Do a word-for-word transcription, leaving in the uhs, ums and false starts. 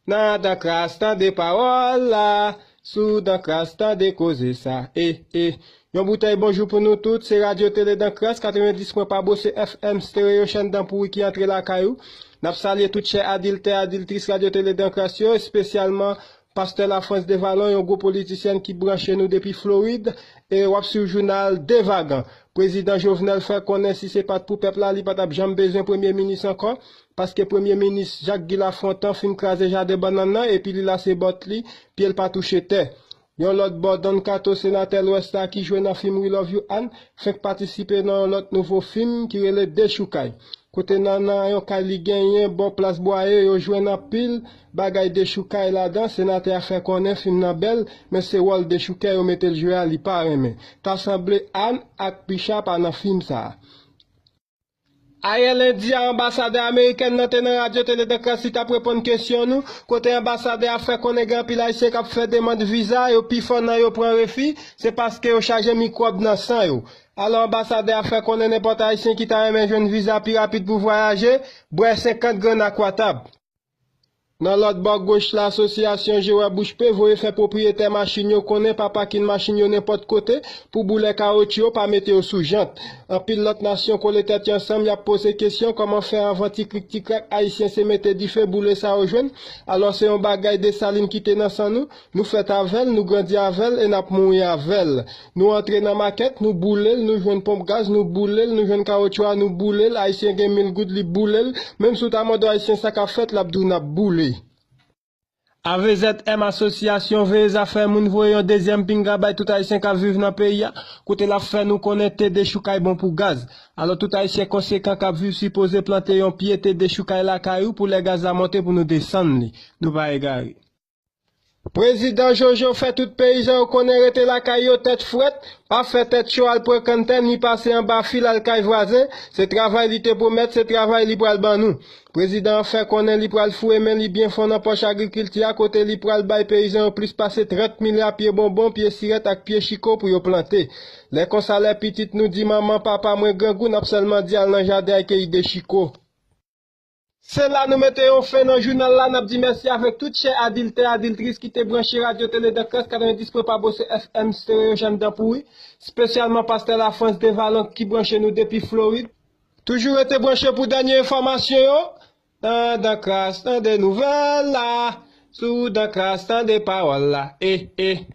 Nan Dankras, tande pawòl la. Sou Dankras, tande koze sa. Eh, eh. Yon boutèy bonjou pou nou tout. Se Radyo Tele Dankras, katrevendis pwen pa Bose F M Stereo, chèn dan pouri ki antre lakay ou. N ap salye tout chè adiltè, adiltris Radyo Tele Dankras yo, espesyalman Pastè Lafrans Devalon, yon gwo politisyèn ki branche nou depi Florid, e w ap swiv jounal Devagan. Prezidan Jovenel fè konnen si se pa t pou pèp la, li pa t ap janm bezwen premye minis ankò, paske premye minis Jacques Guy Lafontant fin kraze jaden bannann nan, epi li lase bòt li, pye l pa touche tè. Yon lòt bò, Don Kato, senatè Lwès la ki jwe nan fim We Love You Ann, fenk patisipe nan yon lòt nouvo fim ki rele Dechoukay. Kote nan, nan yon kay li genyen bò plas Bwaye, yo jwenn anpil bagay dechoukay ladan. Senatè a fè konnen fim nan bèl, men se wòl dechoukè yo mete l jwe a, li pa renmen. Ta sanble Ann ak Picha pa nan fim sa a. Ayè lendi a, anbasadè amerikèn nan te nan Radyo Tele Dankras, li t ap reponn kesyon nou, kote anbasadè a fè konnen gen anpil Ayisyen k ap fè demann viza, yo pifò nan yo pran refi, se paske yo chaje mikwòb nan san yo. Alò, anbasadè a fè konnen nenpòt Ayisyen ki ta renmen jwenn viza pi rapid pou vwayaje, bwè senkant grenn Aquatab. Nan lòt bò goch la, asosyasyon Jewè Bouch Pe voye fè pwopriyetè machin yo konnen pa pakin machin yo nenpòt kote pou boulè kawotchou yo pa mete yo sou jant. Anpil lòt nasyon kole tèt yo ansanm, y ap poze kesyon kòman fè anvan ti krik ti krak Ayisyen se mete dife boule sa yo jwenn. Alò se yon bagay Desalin kite nan san nou, nou fèt avè l, nou grandi avè l e n ap mouri avè l. Nou antre nan makèt, nou boule l, nou jwenn ponp gaz, nou boule l, nou jwenn kawotchou a, nou boule l, Ayisyen gen mil goud, li boule l, menm si w ta mande Ayisyen sa k ap fèt, l ap di w n ap boule. A V Z M, asosyasyon veye zafè moun, voye yon dezyèm pinga bay tout Ayisyen k ap viv nan peyi a, kote l ap fè nou konnen te dechoukay bon pou gaz. Alò tout Ayisyen konsekan k ap viv sipoze plante yon pye te dechoukay lakay ou pou lè gaz la monte pou nou desann li. Nou pa egare. Prezidan Jojo fè tout peyizan yo konnen rete lakay yo tèt frèt, pa fè tèt cho al pran kanntè ni pase anba fil al kay vwazen, se travay li te pwomèt, se travay li pral ban nou. Prezidan an fè konnen li pral foure men li byen fon nan pòch agrikilti a, kote li pral bay peyizan yo plis pase trant milya pye bonbon, pye sirèt ak pye chiko pou yo plante. Lè konsa, lè pitit nou di, "Manman, papa, mwen grangou," n ap sèlman di, "Al nan jaden al keyi de chiko." Se la nou mete yon fen nan jounal la. N ap di mèsi avèk tout chè adiltè, adiltris ki te branche Radyo Tele Dankras katrevendis pwen pa Bose F M Stereo, chèn dan pouri, espesyalman Pastè Lafrans Devalon ki branche nou depi Florid. Toujou rete branche pou dènye enfòmasyon yo. Nan Dankras, tande nouvèl la. Sou Dankras, tande pawòl la. Eh, eh.